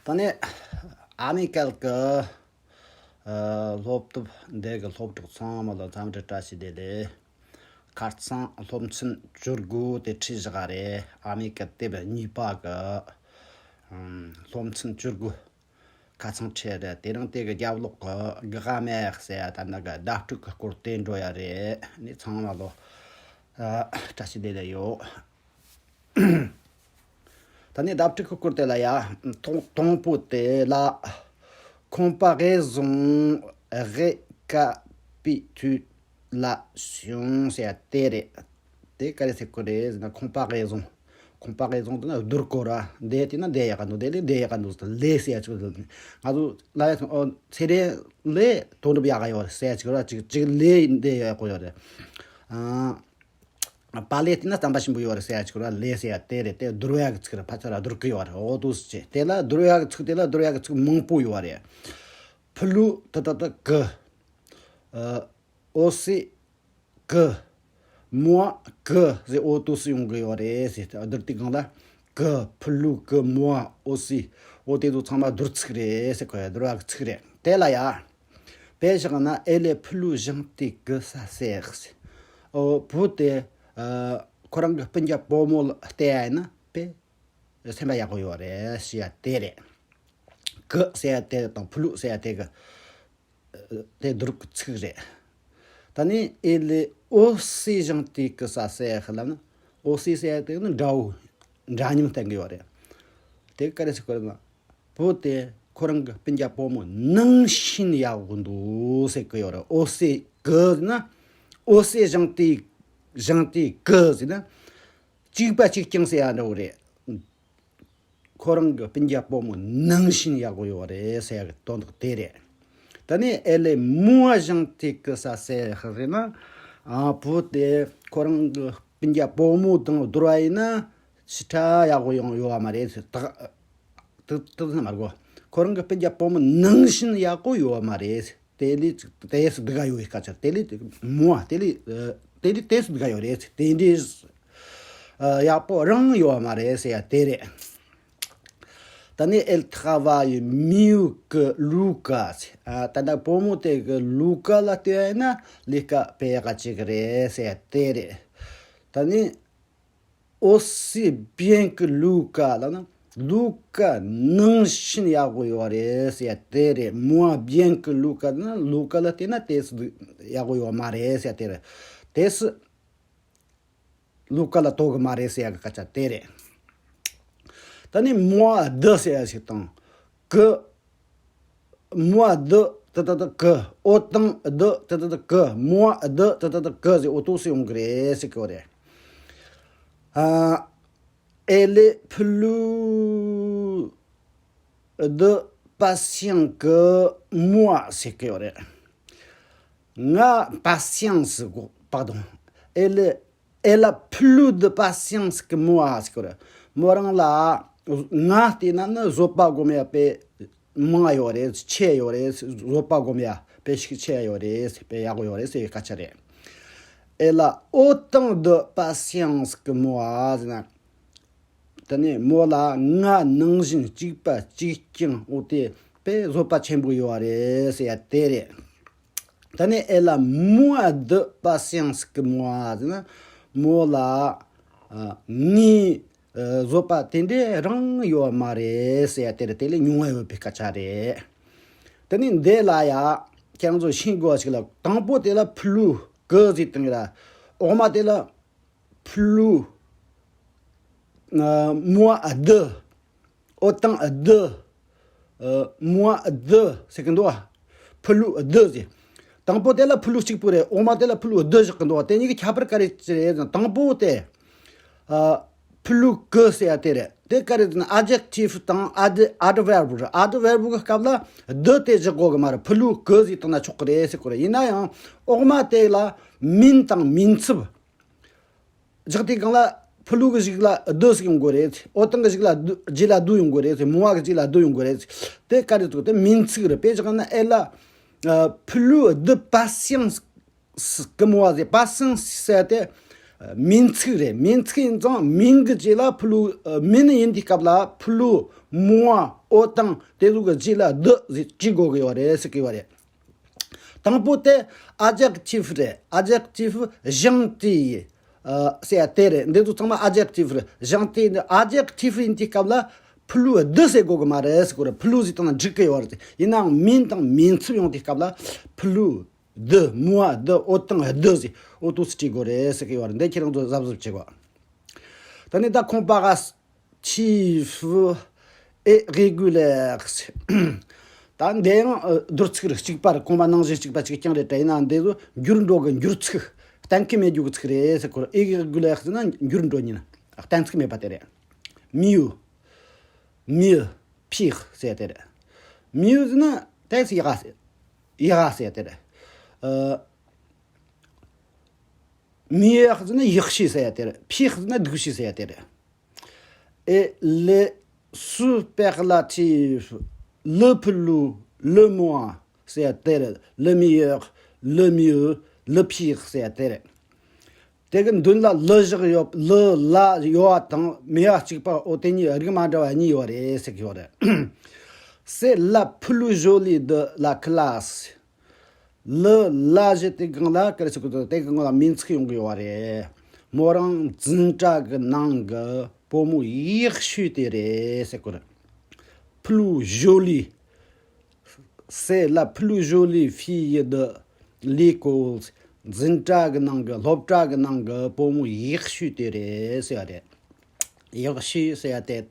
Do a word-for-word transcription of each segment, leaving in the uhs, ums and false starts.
ད་ནི་ཨ་མི་ཀལ་གི་ཨ་སློབ་དེབ་འདི་གི་སློབ་ཕྲུག་ཚང་མ་ལ་འཚམས་འདྲི་བཀྲ་ཤིས་བདེ་ལེགས། ཁ་སང་སློབ་ཚན་བཅུ་དགུ་དེ་ཁྲིད་བཞག་རེད། ཨ་མི་ཀལ་དེབ་གཉིས་པ་གི་ཨམ་སློབ་ཚན་བཅུ་དགུ་ཁ་སང་ཁྲིད་རེད། དེ་རིང་དེ་གི་རྒྱབ་ལོགས་གི་གི་ག་མེད་ཟེར་ཡ་ད་ནི་གི་བརྡ་སྤྲོད་གི་སྐོར་དེ་འགྲོ་ཡ་རེད། ནི་ཚང་མ་ལོ་ཨ་བཀྲ་ཤིས་བདེ་ལེགས་ཡོད། ད་ནི་བརྡ་སྤྲོད་ཀྱི་སྐོར་དེ་ལ་ཡ། དང་དང་པོ་དེ་ལ་comparaison récapitulative་ལ་ཟེར་ཡ་དེ་རེད། དེ་ག་རེ་ཟེར་གི་རེད་ཟེར་ན་comparaison། comparaison་དེ་ན་བསྡུར་སྐོར་ར། འདི་དེ་ན་འདི་ཡག་ག་འདུག་འདི་ལས་འདི་ཡག་ག་འདུག་ཟེར་ལས་ཟེར་ཡ་ཅིག་ལས་ཟེར་ཡ་ཅིག་ང་ཚོ་ལ་ཡ་ཚོ་ཚེ་རིང་ལས་དོན་འགྲུབ་ཡག་ག་ཡོད་རེད་ཟེར་ཡ་ཅིག་ར། ཅིག་ཅིག་ལས་འདི་ཡག་ག་ཡོད་རེད། ཨ། པ་ལས་དེ་ན་རྩམ་པ་ཞིམ་པོ་ཡོད་རེད་ཟེར་ཡ་ཅིག་ར། ལས་ཟེར་ཡ་དེ་རེད། དེ་བསྡུར་བ་གི་ཚིག་རེད། ཕལ་ཆེར་བསྡུར་གི་ཡོད་རེད། འོ་དུ་ཟེར་དེ་ལ་བསྡུར་བ་གི་ཚིག་དེ་ལ་བསྡུར་བ་གི་ཚིག་མང་པོ་ཡོད་རེད། plus ད་ད་ད་que ཨ་aussi que moins que ཟེར་འོ་དུ་སུ་ཡོང་གི་ཡོད་རེད་ཟེར། བསྡུར་དུས་སྒང་ལ་que plus que moins aussi འོ་དེ་ཚོ་ཚང་མ་བསྡུར་ཚིག་རེད་ཟེར་གོ་ཡ། བསྡུར་བ་གི་ཚིག་རེད། དེ་ལ་ཡ། དཔེ་བཞག་ན elle est plus gentille que sa sœur ཟེར། ཨོ་བུ་དེ་ཨ་ཁོ་རང་གི་སྤུན་ཀྱག་བུ་མོ་ལ་བལྟས་ཡ་ཡིན་ན་དཔེ་སེམས་པ་ཡག་པོ་ཡོད་རེད་ཟེར་ཡ་དེ་རེད། que ཟེར་ཡ་དེ་དང་plus ཟེར་ཡ་དེ་གི་དེ་བསྡུར་གི་ཚིག་རེད། ད་ནི་elle est aussi gentille que sa sœur ལབ་ན། aussi ཟེར་ཡ་དེ་ནི་འདྲ་བོ་འདྲ་མཉམ་བསྟན་གི་ཡོད་རེད། དེ་ག་རེ་ཟེར་གི་རེད་ན། བུ་དེ་ཁོ་རང་གི་སྤུན་ཀྱག་བུ་མོ་ནང་བཞིན་ཡག་པོ་འདུག་ཟེར་གི་ཡོད་རེད། aussi que ཟེར་ན། aussi gentille gentille que ཟེར་ན། གཅིག་པ་གཅིག་རྐྱང་ཟེར་ཡ་འདྲ་བོ་རེད། ཁོ་རང་གི་སྤུན་ཀྱག་བུ་མོ་ནང་བཞིན་ཡག་པོ་ཡོད་རེད་ཟེར་ཡ་གི་དོན་དག་དེ་རེད། ད་ནི་elle est moins gentille que sa sœur ཟེར་ན། ཨ་བུ་དེ་ཁོ་རང་གི་སྤུན་ཀྱག་བུ་མོ་དང་བསྡུར་བ་ཡིན་ན་ཞེ་དྲག་ཡག་པོ་ཡོང་ཡོད་པ་མ་རེད་ཟེར། ད་དེ་དེ་ཚོ་མ་གོ། ཁོ་རང་གི་སྤུན་ཀྱག་བུ་མོ་ནང་བཞིན་ཡག་པོ་ཡོད་པ་མ་རེད་ཟེར། དེ་ལས་དེ་སུ་འདི་ག་ཡོད་པའི་སྐད་ཆ་དེ་ལས་moins དེ་ལས་ཨ་དེ་ལས་དེ་སུ་འདི་ག་ཡོད་རེད་ཟེར། དེ་འདྲའི་ཨ་ཡག་པོ་རང་ཡོད་པ་མ་རེད་ཟེར་ཡ་དེ་རེད། ད་ནི་elle travaille mieux que Luca ཟེར། ཨ་ད་ལྟ་བུ་མོ་དེ་གི་Luca ལ་ལྟོས་ན་ལས་ཀ་དཔེ་ཡག་ག་བྱེད་གི་རེད་ཟེར་ཡ་དེ་རེད། ད་ནི་aussi bien que Luca ལབ་ན་Luca ནང་བཞིན་ཡག་པོ་ཡོད་རེད་ཟེར་ཡ་དེ་རེད། moins bien que Luca ན་Luca ལ་བལྟས་ན་དེ་སུ་ཡག་པོ་ཡོད་མ་རེད་ཟེར་ཡ་དེ་རེད། དེ་སུ་Luca ལ་ལྟོས་གི་མ་རེད་ཟེར་ཡ་གི་སྐད་ཆ་དེ་རེད། ད་ནི་moins deux ཟེར་ཡ་ཞིག་དང་། que moins deux ད་ད་ད་que autant de ད་ད་ད་que moins deux ད་ད་ད་que ཟེར་འོ་དུ་སུ་ཡོང་གི་རེད་ཟེར་གི་རེད། ཨ་elle est plus de patience que moi ཟེར་གི་ཡོད་རེད། ང་patience གོ pardon elle est elle a plus de patience que moi ཟེར་གི་རེད། མོ་རང་ལ་ང་བལྟས་ན་ནི་བཟོད་པ་སྒོམ་ཡ་དཔེ་མང་ཡོད་རེད། ཆེ་ཡོད་རེད། བཟོད་པ་སྒོམ་ཡ་དཔེ་ཞིག་ཆེ་ཡོད་རེད། དཔེ་ཡག་པོ་ཡོད་རེད་ཟེར་བའི་སྐད་ཆ་རེད། Elle a autant de patience que moi ཟེར་ན། ད་ནི་མོ་ལ་ང་ནང་བཞིན་གཅིག་པ་གཅིག་རྐྱང་འོ་དེ་དཔེ་བཟོད་པ་ཆེན་པོ་ཡོད་རེད་ཟེར་ཡ་དེ་རེད། ད་ནི་elle a moins de patience que moi ཟེར་ན་མོ་ལ་ཨ་ངའི་ཨ་བཟོད་པ་དེ་འདྲའི་རང་ཡོད་མ་རེད་ཟེར་ཡ་དེ་རེད། དེ་ལས་ཉུང་བ་ཡོད་པའི་སྐད་ཆ་རེད། ད་ནི་འདི་ལ་ཡ་ཁྱེད་རང་ཚོ་ཤེས་དགོས་པ་ཞིག་ལ། དང་པོ་དེ་ལ་plus que ཟེར་བཏང་ཡོད་ར། འོག་མ་དེ་ལ་plus ཨ་moins deux autant de ཨ་moins deux ཟེར་གི་འདུག་བ། plus deux ཟེར། དང་པོ་དེ་ལ་plus གཅིག་པོ་རེད། འོག་མ་དེ་ལ་plus deux བཞག་གི་འདུག་བ། དེ་གཉིས་ཀྱི་ཁྱད་པར་ག་རེ་ཅི་རེད་ཟེར་ན། དང་པོ་དེ་ཨ་plus que ཟེར་ཡ་དེ་རེད། དེ་ག་རེ་ཟེར་ན་adjective དང་ad adverb རེད། adverb གི་སྐབས་ལ་de དེ་བཞག་དགོས་གི་མ་རེད། plus que ཟེར་བཏང་ན་ཆོག་གི་རེད་ཟེར་གི་རེད། ཡིན་ན་ཡང་འོག་མ་དེ་ལ་མིང་དང་མིང་ཚབ། བཞག་དུས་སྒང་ལ་plus གི་གཞུག་ལ་de ཟིག་ཡོང་དགོས་རེད། autant གི་གཞུག་ལ་de རྗེས་ལ་de ཡོང་དགོས་རེད། moins གི་རྗེས་ལ་de ཡོང་དགོས་རེད། དེ་ག་རེ་ཟེར་དེ་མིང་ཚིག་རེད། དཔེ་བཞག་ན་elle a ཨ་plus de patience que moi ཟེར། patience ཟེར་དེ་ མིང་ཚིག་རེད། མིང་ཚིག་ཡིན་ཙང་མིང་གི་རྗེས་ལ་ཕུ་ལུ། མིང་ཡིན་དུས་སྐབས་ལ་ཕུ་ལུ་མུ་བ་འོ་དང་དེ་ཚོ་གི་རྗེས་ལ་ལྡི་ཟེར་བྲིས་དགོས་གི་ཡོད་རེད་ཟེར་གི་ཡོད་རེད། དང་པོ་དེ་ཨ་ཇེག་ཊིབ་རེད། ཨ་ཇེག་ཊིབ་བཞེངས་ཏེ་ཟེར་ཡ་དེ་རེད། འདི་ཚོ་ཚང་མ་ཨ་ཇེག་ཊིབ་རེད། བཞེངས་ཏེ་ནི་ཨ་ཇེག་ཊིབ་ཡིན་དུས་སྐབས་ལ་ཕུ་ལུ་ལྡི་ཟེར་དགོས་གི་མ་རེད་ཟེར་གི་རེད། ཕུ་ལུ་ཟེར་བཏང་ན་འགྲིག་གི་ཡོད་རེད། ཡིན་ནའང་མིང་དང་མིང་ཚིག་ཡོང་དུས་སྐབས་ལ་ཕུ་ལུ་ལྡི། མུ་བ་ལྡི། འོ་དང་ལྡི་ཟེར། འོ་དུ་སི་བྲིས་དགོས་རེད་ཟེར་གི་ཡོད་རེད། འདི་ཁྱེད་རང་ཚོ་གཟབ་གཟབ་བྱེད་དགོས། ད་ནི་ད་ཁོང་པ་ག་ཆི་ཧྥུ་ཨེ་རེ་གུ་ལེར། ད་འདི་ཡང་ཨ་བསྡུར་ཚིག་རེད། གཅིག་པ་རེད། གོང་མ་ནང་བཞིན་གཅིག་པ་གཅིག་རྐྱང་རེད་དྲ། ཡིན་ནའང་འདི་ཚོ་འགྱུར་འགྲོ་གི་འགྱུར་ཚིག། གཏན་འཁེལ་མེད་རྒྱུ་གི་ཚིག་རེད་ཟེར་གི་རེད། ཨེ་རེ་གུ་ལེར་ཟེར་ན་འགྱུར་འགྲོ་ཉིན་གཏན་ཚིགས་མེད་པ་དེ་རེད། མིའུ། མིའུ་ཕིག་ཟེར་དེ་རེད། མིའུ་ཟེར་ན་ཏེ་སི་ཡ་ག་ཟེར། ཡ་ག་ཟེར་དེ་རེད། ཨ་མིའུ་ཟེར་ན་ཡག་ཤོས་ཟེར་ཡ་དེ་རེད། ཕིག་ཟེར་ན་སྡུག་ཤོས་ཟེར་ཡ་དེ་རེད། ཨེ་ལེ་སུ་པེག་ལ་ཏི་ལི་ཕུ་ལུ་ལི་མོ་ཨ་ཟེར་ཡ་དེ་རེད། ལི་མིའུ། ལི་མིའུ། ལི་ཕིག་ཟེར་ཡ་དེ་རེད། དེ་གི་མདུན་ལ་ལི་བཞག་ཡོད། ལི་ལ་ཡོ་བ་དང་མེ་བ་གཅིག་པ། འོ་དེ་གཉིས་རིགས་མ་འདྲ་བ་གཉིས་ཡོད་རེད་ཟེར་གི་ཡོད་རེད། C'est la plus jolie de la classe. ལི་ལ་བཞི་དེ་སྒང་ལ་ག་རེ་ཟེར་གི་འདུག་དེ་གི་སྒང་ལ་མིང་ཚིག་ཡོང་གི་ཡོད་རེད། མོ་རང་འཛིན་གྲྭ་གི་ནང་གི་བུ་མོ་ཡག་ཤོས་དེ་རེད་ཟེར་གི་རེད། Plus jolie. C'est la plus jolie fille de l'école. འཛིན་གྲྭ་གི་ནང་གི་སློབ་གྲྭ་གི་ནང་གི་བུ་མོ་ཡག་ཤོས་དེ་རེད་ཟེར་བ་རེད། ཡག་ཤོས་ཟེར་ཡ་དེ།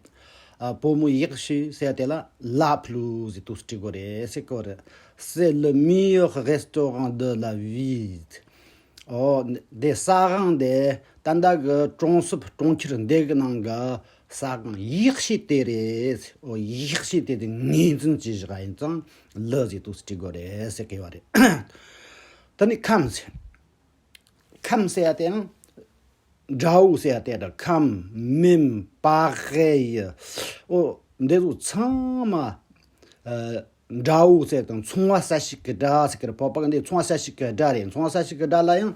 ཨ་བུ་མོ་ཡག་ཤོས་ཟེར་ཡ་དེ་ལ་la plus ཟེར་དུ་སྤྲད་དགོས་རེད་ཟེར་གི་རེད། C'est le meilleur restaurant de la ville. ཨོ། འདི་ཟ་ཁང་འདི་ད་ལྟ་གི་གྲོང་གསེབ་གྲོང་ཁྱེར་འདི་གི་ནང་གི་ཟ་ཁང་ཡག་ཤོས་དེ་རེད། ཨོ། ཡག་ཤོས་དེ་དེ་ངོས་འཛིན་བྱེད་བཞག་ཡིན་ཙང་ལི་ཟེར་དུ་སྤྲད་དགོས་རེད་ཟེར་གི་ཡོད་རེད། ད་ནི་ཁམས་ཟེར། ཁམས་ཟེར་ཡ་དེ་ཡང་དགྲ་བོ་ཟེར་ཡ་དེ་རེད། ཁམས། མེམ། པ་ཧེ་ཡི། ཨོ། འདི་ཚོ་ཚང་མ་ཨ་དགྲ་བོ་ཟེར་དང་མཚུངས་པ་གསལ་བྱེད་ཀྱི་སྒྲ་ཟེར་གི་རེད། བོད་པ་གི་འདི་མཚུངས་པ་གསལ་བྱེད་ཀྱི་སྒྲ་རེད། མཚུངས་པ་གསལ་བྱེད་ཀྱི་སྒྲ་ལ་ཡང་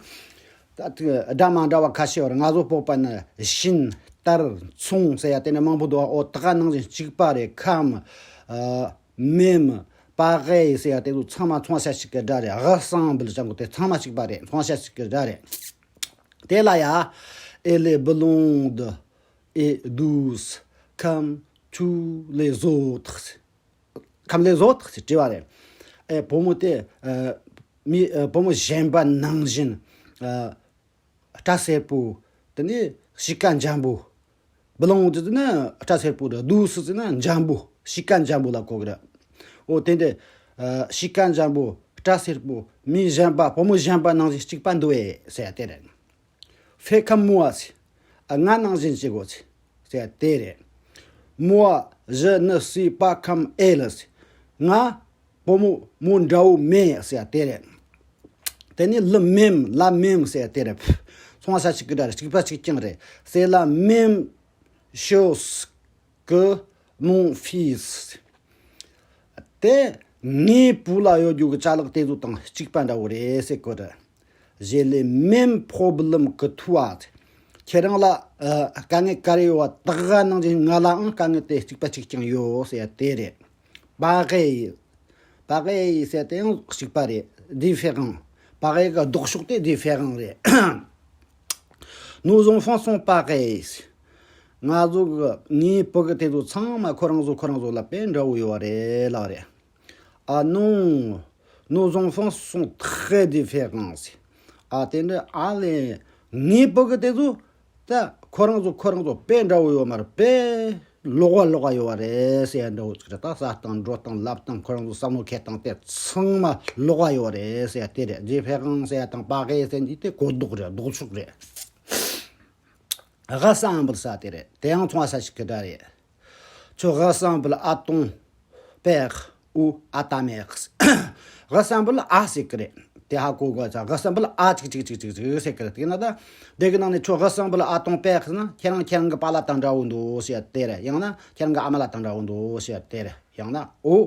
ད་དེ་སྒྲ་མ་འདྲ་བ་ཁ་ཤས་ཡོད་རེད། ང་ཚོ་བོད་པ་ནི་བཞིན་ལྟར་མཚུངས་ཟེར་ཡ་དེ་ནི་མང་པོ་འདུག་ཨོ། ད་ག་ནང་བཞིན་གཅིག་པ་རེད། ཁམས། ཨ་མེམ། པ་ཧེ་ཡི་ཟེར་ཡ་དེ་ཚོ་ཚང་མ་མཚུངས་པ་གསལ་བྱེད་ཀྱི་སྒྲ་རེད། ཨ་སང་བིལ་ཅང་གོ་དེ་ཚང་མ་གཅིག་པ་རེད། མཚུངས་པ་གསལ་བྱེད་ཀྱི་སྒྲ་རེད། དེ་ལ་ཡ། Elle est blonde et douce comme tous les autres. Comme les autres ཟེར་བྲིས་པ་རེད། ཨེ་བུ་མོ་དེ་ཨ་མི་ཨ་བུ་མོ་གཞན་པ་ནང་བཞིན་ཨ་སྐྲ་སེར་པོ། དེ་ནས་གཤིས་ཀ་འཇམ་པོ། blonde ཟེར་ན་སྐྲ་སེར་པོ་རེད། douce ཟེར་ན་འཇམ་པོ། གཤིས་ཀ་འཇམ་པོ་ལ་གོ་གི་རེད། འོ་དེ་འདྲ་ཨ་གཤིས་ཀ་འཇམ་པོ། སྐྲ་སེར་པོ། མི་གཞན་པ། བུ་མོ་གཞན་པ་ནང་བཞིན་གཅིག་པ་འདུག་ཨེ་ཟེར་ཡ་དེ་རེད། Fais comme moi ཟེར། ཨ་ང་ནང་བཞིན་བྱེད་དགོས་ཟེར། ཟེར་ཡ་དེ་རེད། Moi, je ne suis pas comme elle ཟེར། ང་བུ་མོ་མོ་འདྲ་བོ་མེད་ཟེར་ཡ་དེ་རེད། དེ་ནས་le même, la même ཟེར་ཡ་དེ་རེད། མཚུངས་པ་གསལ་བྱེད་ཀྱི་སྒྲ་རེད། གཅིག་པ་གཅིག་རྐྱང་རེད། C'est la même chose que mon fils. དེ་ངའི་བུ་ལ་ཡོད་རྒྱུ་གི་ཅ་ལག་དེ་ཚོ་དང་གཅིག་པ་འདྲ་བོ་རེད་ཟེར་གི་རེད། J'ai les mêmes problèmes que toi. ཁྱེད་རང་ལ་ཨ་དཀའ་ངལ་ག་རེ་ཡོད་པ་ད་ག་ནང་བཞིན་ང་ལའང་དཀའ་ངལ་དེ་གཅིག་པ་གཅིག་རྐྱང་ཡོད་ཟེར་ཡ་དེ་རེད། Pareil. Pareil ཟེར་དེ་ཡང་གཅིག་པ་རེད། Différent. Pareil གི་ལྡོག་ཕྱོགས་དེ་différent རེད། Nos enfants sont pareils. ང་ཚོ་གི་ངའི་བུ་གི་དེ་ཚོ་ཚང་མ་ཁོ་རང་ཚོ་ཁོ་རང་ཚོ་ལ་དཔེ་འདྲ་བོ་ཡོད་པ་རེད་ལབ་རེད། Ah non, nos enfants sont très différents. ཨ་དེ་འདྲ་ཨ་ལས་ངའི་བུ་གི་དེ་ཚོ་ད་ཁོ་རང་ཚོ་ཁོ་རང་ཚོ་དཔེ་འདྲ་བོ་ཡོད་མ་རེད། དཔེ་ལོགས་ཀ་ལོགས་ཀ་ཡོད་པ་རེད་ཟེར་ཡ་འདྲ་བོ་ཅིག་རེད། ད་ཟ་སྟངས་འགྲོ་སྟངས་ལབ་སྟངས་ཁོ་རང་ཚོ་བསམ་བློ་འཁྱེར་སྟངས་དེ་ཚང་མ་ལོགས་ཀ་ཡོད་པ་རེད་ཟེར་ཡ་དེ་རེད། Différent ཟེར་ཡ་དང་pareil ཟེར་འདི་དེ་གོ་ལྡོག་རེད། ལྡོག་ཕྱོགས་རེད། Ressemble ཟེར་དེ་རེད། དེ་ཡང་མཚུངས་པ་གསལ་བྱེད་ཀྱི་སྒྲ་རེད། Tu ressembles à ton père ou à ta mère. Ressemble à ཟེར་གི་རེད། དེ་ཧ་གོ་དགོས་ཙང་ressemble à ཅིག་ཅིག་ཅིག་ཅིག་ཅིག་ཟེར་གི་རེད། དེ་ན་ད་དེ་གི་ནང་ནས་Tu ressembles à ton père ཟེར་ན་ཁྱེད་རང་ཁྱེད་རང་གི་པཱ་ལགས་དང་འདྲ་བོ་འདུག་ཟེར་དེ་རེད། ཡང་ན་ཁྱེད་རང་གི་ཨ་མ་ལགས་དང་འདྲ་བོ་འདུག་ཟེར་དེ་རེད། ཡང་ན་au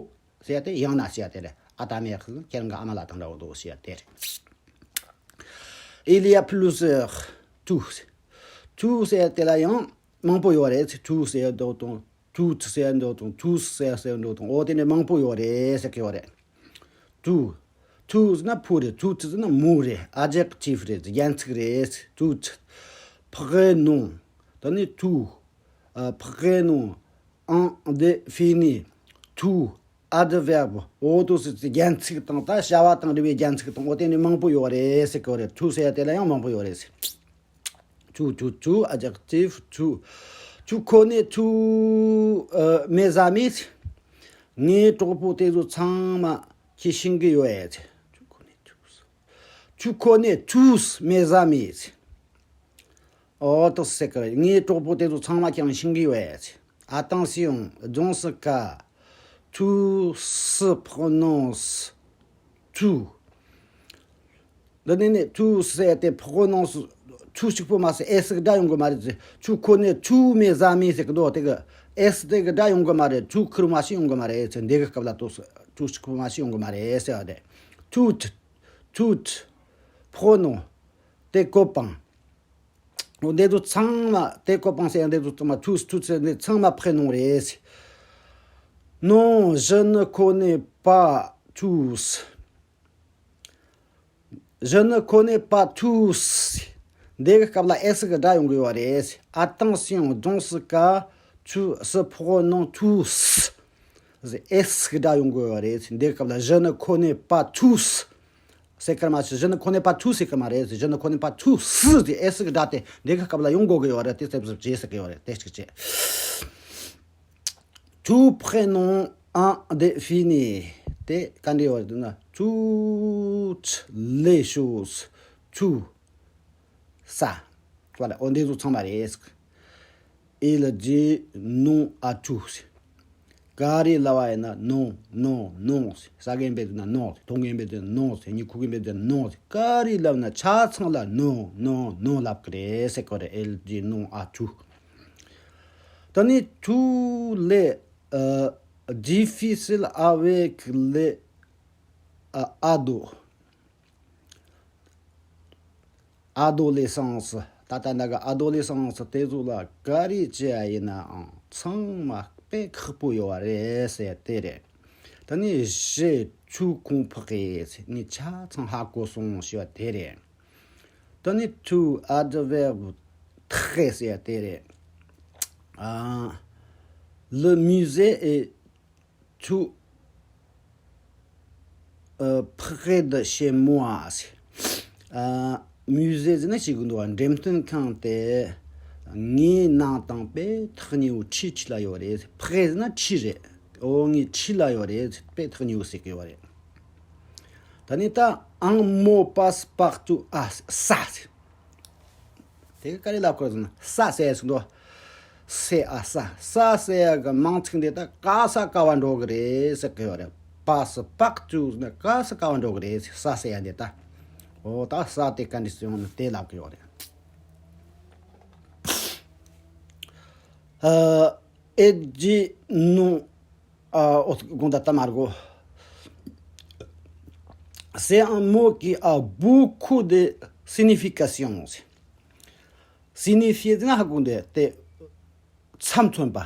ཟེར་དེ། ཡང་ན་ཟེར་དེ་རེད། À ta mère ཟེར་ན་ཁྱེད་རང་གི་ཨ་མ་ལགས་དང་འདྲ་བོ་འདུག་ཟེར་དེ་རེད། Il y a plusieurs tout ཟེར། tout ཟེར་དེ་ལ་ཡང་མང་པོ་ཡོད་རེད། tout ཟེར་འདུག་དང་། tout ཟེར་འདུག་དང་། tous ཟེར་ཟེར་འདུག་དང་། འོ་དེ་ནས་མང་པོ་ཡོད་རེད་ཟེར་གི་ཡོད་རེད། tout། tout ཟེར་ན་ཕོ་རེད། tout ཟེར་ན་མོ་རེད། adjectif རེད། རྒྱན་ཚིག་རེད། tout། prénom། ད་ནི་tout། ཨ། prénom། indéfini། tout། adverbe། འོ་དེ་ཚོ་རྒྱན་ཚིག་དང་། ད་བྱ་བ་དང་འབྲེལ་བའི་རྒྱན་ཚིག་དང་། འོ་དེ་ནི་མང་པོ་ཡོད་རེད་ཟེར་གི་ཡོད་རེད། tout ཟེར་ཡ་དེ་ལ་ཡང་མང་པོ་ཡོད་རེད། tout, tout, tout, adjectif, tout. Tu connais tous, euh, mes amis? ངའི་གྲོགས་པོ་དེ་ཚོ་ཚང་མ་ཁྱེད་ཤེས་ཀྱི་ཡོད་ཨེ། Tu connais tous. Tu connais tous mes amis. འོ་དེ་ཟེར་གི་རེད། ངའི་གྲོགས་པོ་དེ་ཚོ་ཚང་མ་ཁྱེད་རང་ཤེས་ཀྱི་ཡོད་ཨེ། Attention, dans ce cas, tout se prononce tout. འདི་ནས་ནི་tout ཟེར་ཏེ་prononce tout གཅིག་པོ་མ་ཟད་s གི་སྒྲ་ཡོང་གི་མ་རེད། Tu connais tous mes amis ཟེར་གི་འདུག་དེ་གི་s དེ་གི་སྒྲ་ཡོང་གི་མ་རེད། tout ཁེར་མ་ཞིག་ཡོང་གི་མ་རེད། འདི་གི་སྐབས་ལ་tout tout གཅིག་པོ་མ་ཞིག་ཡོང་གི་མ་རེད་ཟེར་བ་རེད། Toutes, toutes, prénom, tes copains. འོ་འདི་ཚོ་ཚང་མ། tes copains ཟེར་ཡ་འདི་ཚོ་ཚང་མ། tous, toutes ཟེར་འདི་ཚང་མ་prénom རེད། Non, je ne connais pas tous. Je ne connais pas tous. འདི་གི་སྐབས་ལ་s གི་སྒྲ་ཡོང་གི་ཡོད་རེད། Attention, dans ce cas, tout se prononce tous. s གི་སྒྲ་ཡོང་གི་ཡོད་རེད། འདི་གི་སྐབས་ལ་je ne connais pas tous ཟེར་གི་མ་རེད། Je ne connais pas tous ཟེར་གི་མ་རེད། Je ne connais pas tous ཟེར་s གི་སྒྲ་དེ་འདི་གི་སྐབས་ལ་ཡོང་དགོས་ཀྱི་ཡོད་རེད། དེ་གཟབ་གཟབ་བྱེད་ཟེར་གི་ཡོད་རེད། དེ་གཅིག་བྱས། Tout prénom indéfini དེ་ག་འདྲ་ཡོད་རེད་ན། toutes les choses, tout ça. Voilà, འོ་འདི་ཚོ་ཚང་མ་རེད། Il dit non à tout. ག་རེ་ལབ་པ་ཡིན་ན། non, non, non. ཟ་མཁན་བེད་ན་non. འཐུང་མཁན་བེད་ན་non. གཉིད་ཁུག་མཁན་བེད་ན་non. ག་རེ་ལབ་ན་ཆ་ཚང་ལ་non, non, non ལབ་ཀྱི་རེད་ཟེར་གི་རེད། Il dit non à tout. ད་ནི་tous les, euh, difficiles avec les, euh, ados. Adolescence. ད་ལྟ་འདི་གི་adolescence དེ་ཚོ་ལ་ག་རེ་བྱས་ཡིན་ནའང་ཚང་མ་དཔེ་ཁག་པོ་ཡོད་རེད་ཟེར་དེ་རེད། ད་ནི་j'ai tout compris ཟེར། ངས་ཆ་ཚང་ཧ་གོ་སོང་ཞེས་པ་དེ་རེད། ད་ནི tout adverbe très ཟེར་དེ་རེད། ཨ། Le musée est tout, euh, près de chez moi ཟེར། ཨ། musée ཟེར་ན་ཤེས་ཀྱི་འདུག་པ། འགྲེམས་སྟོན་ཁང་དེ་ངའི་ནང་དང་དཔེ་ཐག་ཉེ་བོ་འཁྲིས་འཁྲིས་ལ་ཡོད་རེད། près ཟེར་ན་འཁྲིས་རེད། འོ་ངའི་འཁྲིས་ལ་ཡོད་རེད། དཔེ་ཐག་ཉེ་བོ་ཟེར་གི་ཡོད་རེད། ད་ནི་ད་un mot passe partout à ça ཟེར། དེ་ག་རེ་ལབ་དགོས་ཟེར་ན། ça ཟེར་ཡ་ཟེར་འདུག c'est à ça. ça ཟེར་ཡ་གི་མིང་ཚིག་འདི་ད་ག་ས་ག་བ་འགྲོ་གི་རེད་ཟེར་གི་ཡོད་རེད། passe partout ཟེར་ན་ག་ས་ག་བ་འགྲོ་གི་རེད། ça ཟེར་ཡ་འདི་ད། འོ་ད་ça དེ་ག་འདྲ་ཟེར་ཡོང་ན་དེ་ལབ་གི་ཡོད་རེད། ཨ། elle dit non. ཨ། འོ་དགོངས་དག་ད་མར་གོ། C'est un mot qui a beaucoup de significations. signifier ཟེར་ན་ཧ་གོ་འདི་དེ་མཚམས་མཚོན་པ།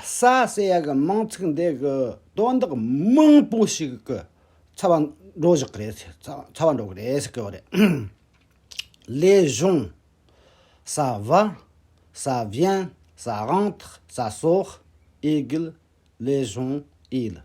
ça ཟེར་ཡ་གི་མིང་ཚིག་འདི་གི་དོན་དག་མང་པོ་ཞིག་གི་ཚབ་བ་འགྲོ་བཞག་གི་རེད། ཚབ་བ་འགྲོ་གི་རེད་ཟེར་གི་ཡོད་རེད། les gens, ça va, ça vient, ça rentre, ça sort, égale les gens, ils.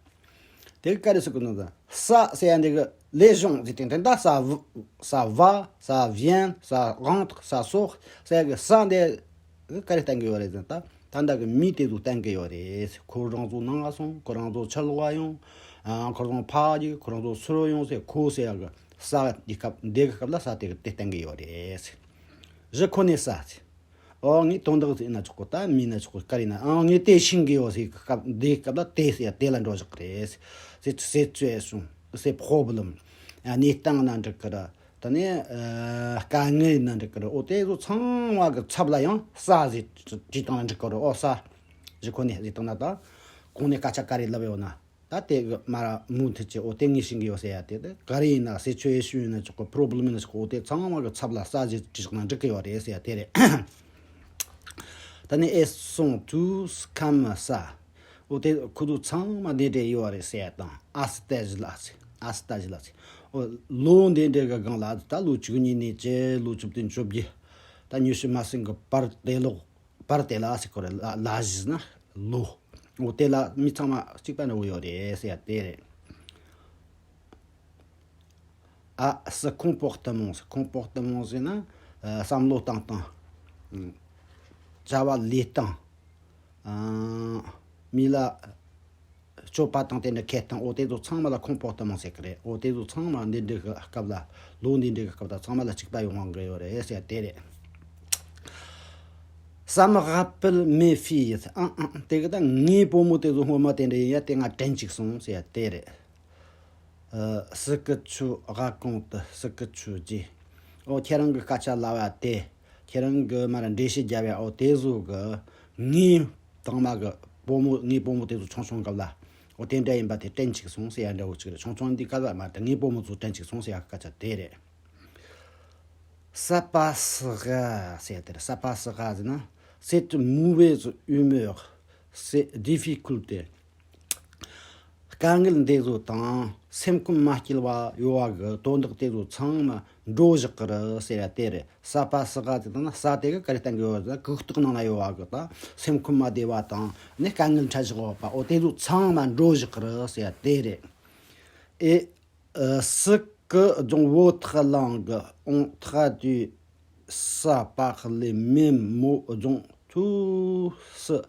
དེ་ག་རེ་ཟེར་གི་འདུག་ཟེར་ན། ça ཟེར་ཡ་འདི་གི་les gens ཟེར་དེ་དེ་ད་ça v- ça va, ça vient, ça rentre, ça sort ཟེར་ཡ་གི་ça འདི་ག་རེ་བསྟན་གི་ཡོད་རེད་ཟེར་ན། ད་ད་ལྟ་གི་མི་དེ་ཚོ་བསྟན་གི་ཡོད་རེད། ཁོ་རང་ཚོ་ནང་ལ་སོང་། ཁོ་རང་ཚོ་ཕྱི་ལོགས་ལ་ཡོང་། ཨ། ཁོ་རང་ཚོ་ཕར་རྒྱུག་ཁོ་རང་ཚོ་ཚུར་ཡོང་ཟེར། ཁོ་ཟེར་ཡ་གི་ça འདི་སྐབས་འདི་གི་སྐབས་ལ་ça དེ་གི་དེ་བསྟན་གི་ཡོད་རེད། Je connais ça. ཨོ་ངས་དོན་དག་ཟེར་ན་ཆོག་གོ། ད་མིན་ན་ཆོག་གོ། ག་རེ་ན། ཨང་ངས་དེ་ཤེས་གི་ཡོད་ཟེར་གི་སྐབས་འདི་སྐབས་ལ་དེ་ཟེར་ཡ་དེ་ལ་འགྲོ་བཞག་གི་རེད། C'est c'est situation, c'est problème. ཨ། གནས་སྟངས་ན་འགྲིག་གི་རེད། ད་ནི་ཨ་དཀའ་ངལ་ན་འགྲིག་གི་རེད། འོ་དེ་ཚོ་ཚང་མ་གི་ཚབ་ལ་ཡང་ça ཟེར་བྲིས་བཏང་ན་འགྲིག་གི་རེད། འོ་ça, je connais ཟེར་བཏང་ན། ད་གོང་ནས་སྐད་ཆ་ག་རེ་ལབ་ཡོད་ན། ད་དེ་གི་མ་ར་མུ་མཐུད་ཀྱི་འོ་དེ་ངས་ཤེས་གི་ཡོད་ཟེར་ཡ་དེ་དེ་ག་རེ་ཡིན་ན་སི་ཆུ་ཨེ་ཤུ་ཡིན་ན་ཆོག་གི་པྲོབ་ལེམ་ཡིན་ན་ཆོག་གི་འོ་དེ་ཚང་མ་གི་ཚབ་ལ་ས་གཞི་བྲིས་ན་འགྲིག་གི་ཡོད་རེད་ཟེར་ཡ་དེ་རེད། ད་ནི་ཨེ་སོང་དུས་ཁམས་ས། འོ་དེ་ཁོ་ཚོ་ཚང་མ་འདི་འདྲས་ཡོད་རེད་ཟེར་ཡ་དང་ཨ་སི་ཏ་ཞི་ལ་ཟེར་ཨ་སི་ཏ་ཞི་ལ་ཟེར། འོ་ལོ་འདི་འདྲས་གི་སྒང་ལ་ད་ལོ་བཅུ་གཉིས་ནས་བཅད་ལོ་བཅུ་བདུན་བཅོ་བརྒྱད། ད་ཉི་ཤུ་མ་ཟིན་གི་བར་དེ་ལོ། བར་དེ་ལ་ཟེར་གོ་རེད་ལ་ལ་ཞིག་ན་ལོ། འོ་དེ་ལ་མི་ཚང་མ་གཅིག་པ་འདྲ་བོ་ཡོད་རེད་ཟེར་ཡ་དེ་རེད། ཨ་སི་ཁོང་པོག་ཏི་མོང་ཟེར་ཁོང་པོག་ཏི་མོང་ཟེར་ན་ཨ་བསམ་བློ་བཏང་སྟངས། ཨ་བྱ་བ་ལས་སྟངས། ཨ་མི་ལ་སྤྱོད་པ་དང་དེ་འདྲ་ཁེ་སྟངས་འོ་དེ་ཚོ་ཚང་མ་ལ་ཁོང་པོག་ཏི་མོང་ཟེར་གི་རེད། འོ་དེ་ཚོ་ཚང་མ་འདི་འདྲའི་གི་སྐབས་ལ་ལོ་འདི་འདྲའི་གི་སྐབས་ལ་ཚང་མ་ལ་གཅིག་པ་ཡོང་དབང་གི་ཡོད་རེད་ཟེར་དེ་རེད། Ça me rappelle mes filles. ཨང་ཨང་དེ་གི་ད་ངའི་བུ་མོ་དེ་ཚོ་སྔོན་མ་དེ་འདྲ་ཡིན་ཡ་དེ་ང་དྲན་གཅིག་སོང་ཟེར་ཡ་དེ་རེད། ཨ་ce que tu racontes, ce que tu dis. འོ་ཁྱེད་རང་གི་སྐད་ཆ་ལབ་ཡ་དེ། ཁྱེད་རང་གི་མར་འགྲེལ་བཤད་རྒྱབ་ཡ་འོ་དེ་ཚོ་གི་ངའི་དང་མ་གི་བུ་མོ་ངའི་བུ་མོ་དེ་ཚོ་ཆུང་ཆུང་སྐབས་ལ་འོ་དེ་འདྲ་ཡིན་པ་དེ་དྲན་གཅིག་སོང་ཟེར་ཡ་འདྲ་བོ་ཅིག་རེད། ཆུང་ཆུང་འདི་སྐབས་ལ་མར་དེ་ངའི་བུ་མོ་ཚོ་དྲན་གཅིག་སོང་ཟེར་ཡ་སྐད་ཆ་དེ་རེད། Ça passera ཟེར་ཡ་དེ་རེད། Ça passera ཟེར་ན་cette mauvaise humeur, ces difficultés. དཀའ་ངལ་འདི་ཚོ་དང་སེམས་ཁམས་མ་སྐྱིད་པ་ཡོད་པ་གི་དོན་དག་དེ་ཚོ་ཚང་མ་འགྲོ་བཞག་གི་རེད་ཟེར་ཡ་དེ་རེད། Ça passera དེ་དང་ན་ས་དེ་གི་ག་རེ་བསྟན་གི་ཡོད་ཟེར་ན་གུག་རྟགས་ནང་ན་ཡོད་པ་གི་ད་སེམས་ཁམས་མ་བདེ་བ་དང་ནི་དཀའ་ངལ་འཕྲད་བཞག་ཡོད་པ་འོ་དེ་ཚོ་ཚང་མ་འགྲོ་བཞག་གི་རེད་ཟེར་ཡ་དེ་རེད། Et euh, ce que donc votre langue ont traduit ça par les mêmes mots, donc tout se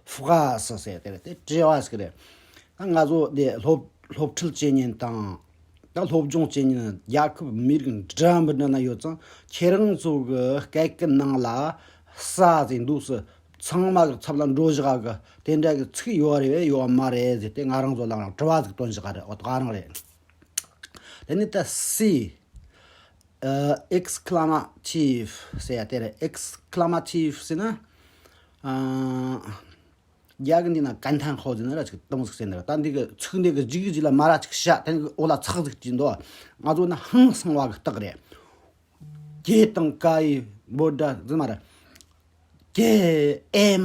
fera, ça c'est très très très. ང་ཚོ་དེ་སློབ་སློབ་ཁྲིད་བྱེད་མཁན་དང་ད་སློབ་སྦྱོང་བྱེད་མཁན་རྒྱལ་ཁབ་མི་རིགས་འདྲ་མི་འདྲ་ན་ཡོད་ཙང་ཁྱེད་རང་ཚོ་གི་སྐད་ཀྱི་ནང་ལ་ས་ཟེར་འདུག་སེ་ཚང་མ་གི་ཚབ་ལ་འགྲོ་བཞག་གི་དེ་འདྲ་གི་ཚིག་ཡོད་རེད་ཡོད་མ་རེད་ཟེར་ཏེ་ང་རང་ཚོ་ལ་དྲི་བ་ཟིག་བཏོན་བཞག་གི་རེད། འོ་ད་ག་རང་རེད། དེ་ནས་ད་si ཨ་exclamatif ཟེར་ཡ་དེ་རེད། Exclamatif ཟེར་ན་ཨ་རྒྱ་གི་འདི་ན་感叹号ཟེར་ན་ར་ཅིག་གཏོང་ཟིག་ཟེར་ན་ར་ད་འདི་གི་ཚིག་འདི་གི་རྗེས་གི་རྗེས་ལ་མ་ར་ཅིག་བཤད་དེ་ནི་འོ་ལ་ཚག་ཟིག་ཅིག་འདུག་ང་ཚོ་ན་ཧང་སང་བ་གི་རྟགས་རེད། ཀྱེ་དང་ཀ་ཡི་འབོད་སྒྲ་ཟེར་མ་ར། ཀྱེ་ཨེ་མ་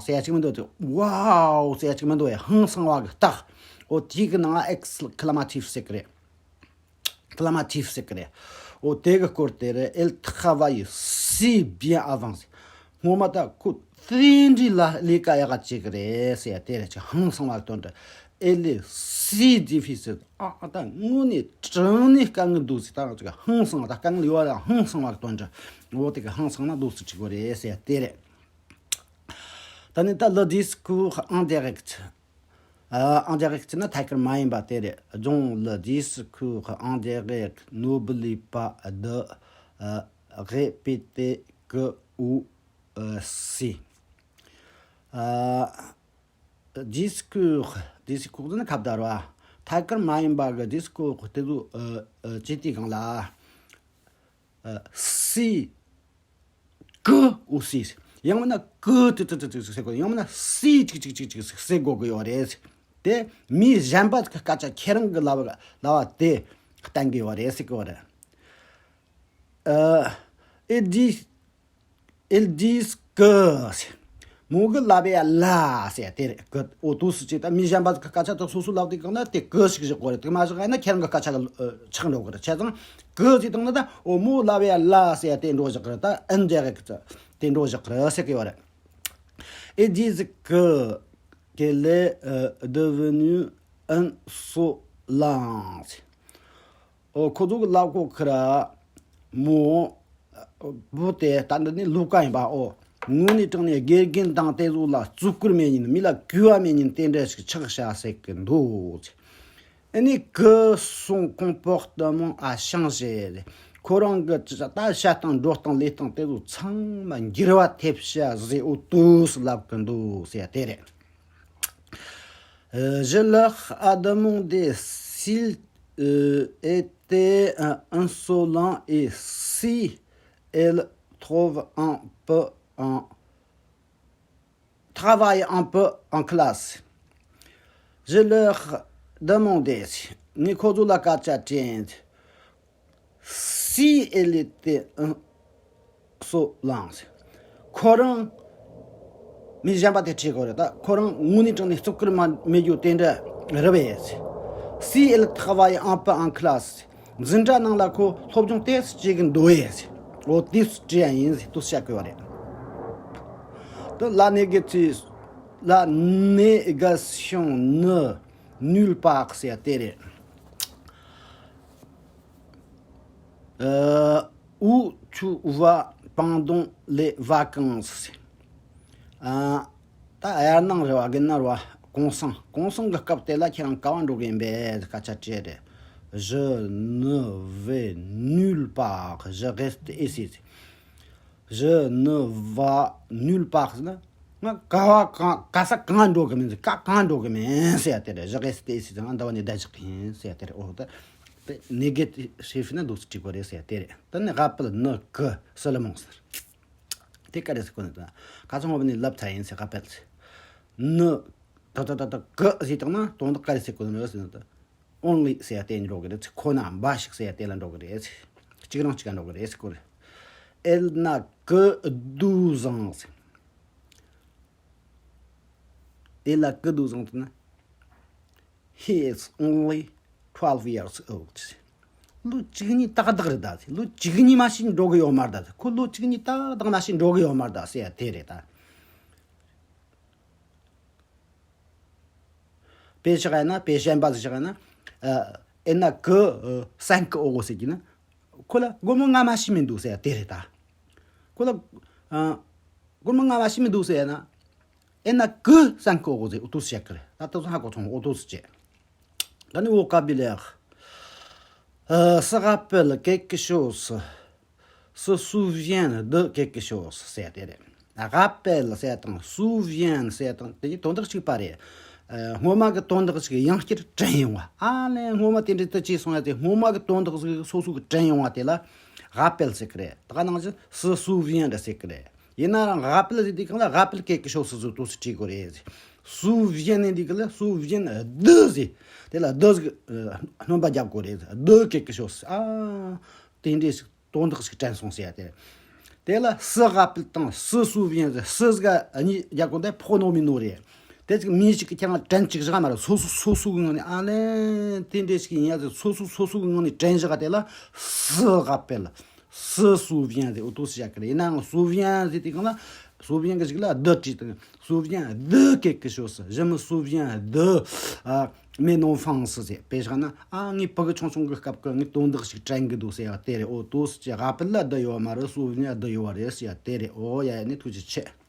ཟེར་ཡ་ཅིག་མི་འདུག་དེ། ཝའོ་ཟེར་ཡ་ཅིག་མི་འདུག་ཡ། ཧང་སང་བ་གི་རྟགས། འོ་དེ་གི་ནང་ཨེག་སི་ཀི་ལ་མ་ཊིབ་ཟེར་གི་རེད། ཀི་ལ་མ་ཊིབ་ཟེར་གི་རེད། འོ་དེ་གི་སྐོར་དེ་རེད། Elle travaille si bien avant ཟེར། སྔོན་མ་ད་ཁོ་དེ་འདྲའི་ལ་ལས་ཀ་ཡག་ག་བྱེད་གི་རེད་ཟེར་ཡ་དེ་རེད། ཅིག་ཧང་སང་བ་གི་དོན་དུ། Elle est si difficile. ཨ་ཨ་ད་དངོས་གནས་དྲང་གནས་དཀའ་ངལ་འདུག་ཟེར། ད་ང་ཚོ་གི་ཧང་སང་བ་ད་དཀའ་ངལ་ཡོད་བ་ད་ཧང་སང་བ་གི་དོན་དུ། འོ་དེ་གི་ཧང་སང་ན་འདུག་ཟེར་ཅིག་གོ་རེད་ཟེར་ཡ་དེ་རེད། ད་ནི་ད་le discours indirect. ཨ་indirect ན་ཐད་ཀར་མ་ཡིན་པ་དེ་རེད། Donc le discours indirect n'oublie pas de euh, répéter que ou euh, si. ཨ་discours discours ནི་ཁ་བརྡ་རེད་བ། ཐད་ཀར་མ་ཡིན་པ་གི་discours དེ་ཚོ་ཨ་ཨ་ཅི་ཏི་གང་ལ་ཨ་si que aussi ཡང་མིན་ན་que ཏི་ཏི་ཏི་ཏི་ཟེར་དགོས། ཡང་མིན་ན་si ཅིག་ཅིག་ཅིག་ཅིག་ཟེར་དགོས་ཀྱི་ཡོད་རེད། དེ་མི་གཞན་པ་གི་སྐད་ཆ་ཁྱེད་རང་གི་ལབ་ལབ་པ་དེ་བསྟན་གྱི་ཡོད་རེད་ཟེར་གྱི་ཡོད་རེད། ཨ་ཨེ་ཌི་ཨེལ་ཌི་སི་ཀི་མོ་གི་ལབ་ཡ་ལ་ཟེར་དེ་རེད། ཀི་འོ་དུ་སུ་ཅིག་ད་མི་གཞན་པ་གི་སྐད་ཆ་དག་སོ་སོ་ལབ་དུས་གང་ན་དེ་ཀི་ཞིག་བཞག་གི་རེད། དེ་མ་བཞག་ཡ་ན་ཁྱེད་རང་གི་སྐད་ཆ་གི་ཆགས་འགྲོ་གི་རེད། བྱས་ཙང་ཀི་ཟེར་དང་ན་ད་འོ་མོ་ལབ་ཡ་ལ་ཟེར་ཡ་དེ་འགྲོ་བཞག་གི་རེད། ད་ཨིན་ཌི་རེག་ཊི་དེ་འགྲོ་བཞག་གི་རེད་ཟེར་གི་ཡོད་རེད། Ils disent que qu'elle est euh, devenue insolente. ཨོ་ཁོ་ཚོ་གི་ལབ་གོ་ཁི་ར་མོ་བུ་དེ་ད་འདི་ནི་ལུ་ཀ་ཡིན་པ། ཨོ་དངོས་གནས་དྲང་ནས་དགེ་རྒན་དང་དེ་ཚོ་ལ་བརྩི་བཀུར་མེད་ཉིན། མི་ལ་གུས་པ་མེད་ཉིན་དེ་འདྲ་ཞིག་ཆགས་བྱ་ཟེར་གི་འདུག་ཨ་ནི་que son comportement a changé. ཁོ་རང་གི་ད་བྱ་སྟངས་འགྲོ་སྟངས་ལས་སྟངས་དེ་ཚོ་ཚང་མ་འགྱུར་བ་ཐེབས་བྱ་ཟེར་འོ་དུས་ལབ་གི་འདུག་ཟེར་ཡ་དེ་རེད། Euh, je leur a demandé s'ils euh, étaient euh, insolents et si elles trouvent un peu un travail un peu en classe. Je leur demandais, ངས་ཁོ་ཚོ་ལ་སྐད་ཆ་དྲིས། Si elle était un seul an, ཁོ་རང་། མི་གཞན་པ་དེ་དྲིས་དགོས་རེད། ད་ཁོ་རང་དངོས་གནས་དྲང་གནས་བརྩི་བཀུར་མ་མེད་རྒྱུ་དེ་འདྲ་རེད་པས། Si elle travaillait un peu en classe, འཛིན་གྲྭ་ནང་ལ་ཁོ་སློབ་སྦྱོང་ཏོག་ཙམ་བྱེད་ཀྱི་འདུག་གས། འོ་དེ་དྲིས་ཡ་ཡིན་ཟེར་དུ་བཤད་དགོས་པ་རེད། ད་la négation, la négation ne nulle part ཟེར་ཡ་དེ་རེད། Euh, où tu vas pendant les vacances? ཨ། ད་དབྱར་གནང་རེད་བ། དགུན་གནང་རེད་བ། གུང་སེང་། གུང་སེང་གི་སྐབས་དེ་ལ་ཁྱེད་རང་ག་པར་འགྲོ་གི་ཡིན་པས་སྐད་ཆ་དྲིས་རེད། Je ne vais nulle part, je reste ici. Je ne vais nulle part ཟེར་ན། ང་ག་བ་གང་། ག་ས་གང་འགྲོ་གི་མིན་ཟེར། ག་གང་འགྲོ་གི་མིན་ཟེར་ཡ་དེ་རེད། Je reste ici ཟེར་ན་འདི་བ་ནས་བསྡད་བཞག་གི་ཡིན་ཟེར་ཡ་དེ་རེད། འོ་ད་དེ་négatif ན་འདུག་སེ་བྲིས་དགོས་རེད་ཟེར་ཡ་དེ་རེད། ད་ནི་rappelle ne que seulement ཟེར། དེ་ག་རེ་ཟེར་དགོས་ནི་ད། ག་ཚོད་སྔོན་མ་ནས་ལབ་ཚར་ཡིན་ཟེར། rappelle ཟེར། ne ད་ད་ད་ད་que ཟེར་བཏང་ན་དོན་དག་ག་རེ་ཟེར་དགོས་ནི་རེད་ཟེར་ན་ད། only ཟེར་ཡ་དེ་འགྲོ་གི་རེད། ཁོ་ན་འབའ་ཞིག་ཟེར་ཡ་དེ་ལ་འགྲོ་གི་རེད། གཅིག་རང་གཅིག་ག་འགྲོ་གི་རེད་ཟེར་གོ་རེད། Elle n'a que douze ans ཟེར། Elle a que douze ans ཟེར་ན། He is only twelve years old. ལོ་བཅུ་གཉིས་ཏག་ཏག་རེད་ད་ཟེར། ལོ་བཅུ་གཉིས་མ་ཞིག་འགྲོ་གི་ཡོད་མ་རེད་ད་ཟེར། ཁོ་ལོ་བཅུ་གཉིས་ཏག་ཏག་མ་ཞིག་འགྲོ་གི་ཡོད་མ་རེད་ད་ཟེར་ཡ་དེ་རེད་ད། དཔེ་བཞག་ཡ་ན། དཔེ་གཞན་པ་ཟིག་བཞག་ཡ་ན། ཨ། elle n'a que cinq ans ཟེར་གྱི་ན། ཁོ་ལ་སྒོར་མོ་ལྔ་མ་ཞིག་མི་འདུག་ཟེར་ཡ་དེ་རེད་ད། ཁོ་ལ། ཨ། སྒོར་མོ་ལྔ་མ་ཞིག་མི་འདུག་ཟེར་ཡ་ན། elle n'a que cinq euros ཟེར། འོ་དུ་བཤད་གི་རེད། ད་དུ་ཧ་གོ་ཚོང་འོ་དུ་ཟེར་བྱས། ད་ནི་vocabulaire. Euh, se rappelle quelque chose, se souvient de quelque chose ཟེར་དེ་རེད། rappelle ཟེར་དང་souvient ཟེར་དང་དེ་གཉིས་དོན་དག་གཅིག་པ་རེད། ཨ། སྔོན་མ་གི་དོན་དག་ཅིག་ཡང་བསྐྱར་དྲན་ཡོང་བ། ཨ་ལས། སྔོན་མ་དེ་འདྲ་དུ་བྱས་སོང་ཡ་དེ། སྔོན་མ་གི་དོན་དག་ཟིག་སོ་སོ་གི་དྲན་ཡོང་བ་དེ་ལ་rappelle ཟེར་གི་རེད། ད་ག་ནང་བཞིན་se souvient ཟེར་གི་རེད། ཡིན་ན་རང་rappelle ཟེར་དུས་སྒང་ལ་rappelle quelque chose ཟེར་དུས་སུ་བྲིས་དགོས་རེད། souvient ནི་འདི་གི་ལ་souvient de ཟེར། དེ་ལ་de ཟེར་གི། ཨ། སྣོན་པ་རྒྱབ་དགོས་རེད། de quelque chose ཟེར། ཨ། དེ་འདྲའི་ཞིག་དོན་དག་ཞིག་དྲན་སོང་ཟེར་ཡ་དེ། དེ་ལ་se rappelle དང་se souvient ཟེར། se ཟེར་ག་གཉིས་རྒྱབ་དགོས། དེ་pronominal རེད། དེ་ཅིག་མི་ཞིག་གི་ཁྱེད་རང་དྲན་ཅིག་བཞག་མ་རེད། སོ་སོ་སོ་སོ་གི་ངང་ནས། ཨ་ལས། དེ་འདྲའི་ཞིག་ཡིན་ཡ་ཟེར། སོ་སོ་སོ་སོ་གི་ངང་ནས་དྲན་བཞག་དེ་ལ་se rappelle, se souvient ཟེར། འོ་དུ་ཟེར་ཡ་གི་རེད། ཡིན་ནའང་souvient ཟེར་དུས་སྒང་ལ་souvient གི་ཞིག་ལ་de བྲིས་དང་། souvient de quelque chose, je me souviens de, ཨ། mon enfance ཟེར། དཔེ་བཞག་ན། ཨ། ངའི་ཕྲུ་གུ་ཆུང་ཆུང་གི་སྐབས་ཀྱི་ངའི་དོན་དག་ཞིག་དྲན་གི་འདུག་ཟེར་ཡ་དེ་རེད། འོ་དུ་ཟེར་གྱི། rappelle ལ་de ཡོད་མ་རེད། souvient de ཡོད་རེད་ཟེར་ཡ་དེ་རེད། འོ་ཡ་ཡ། ནི་ཐུགས་རྗེ་ཆེ།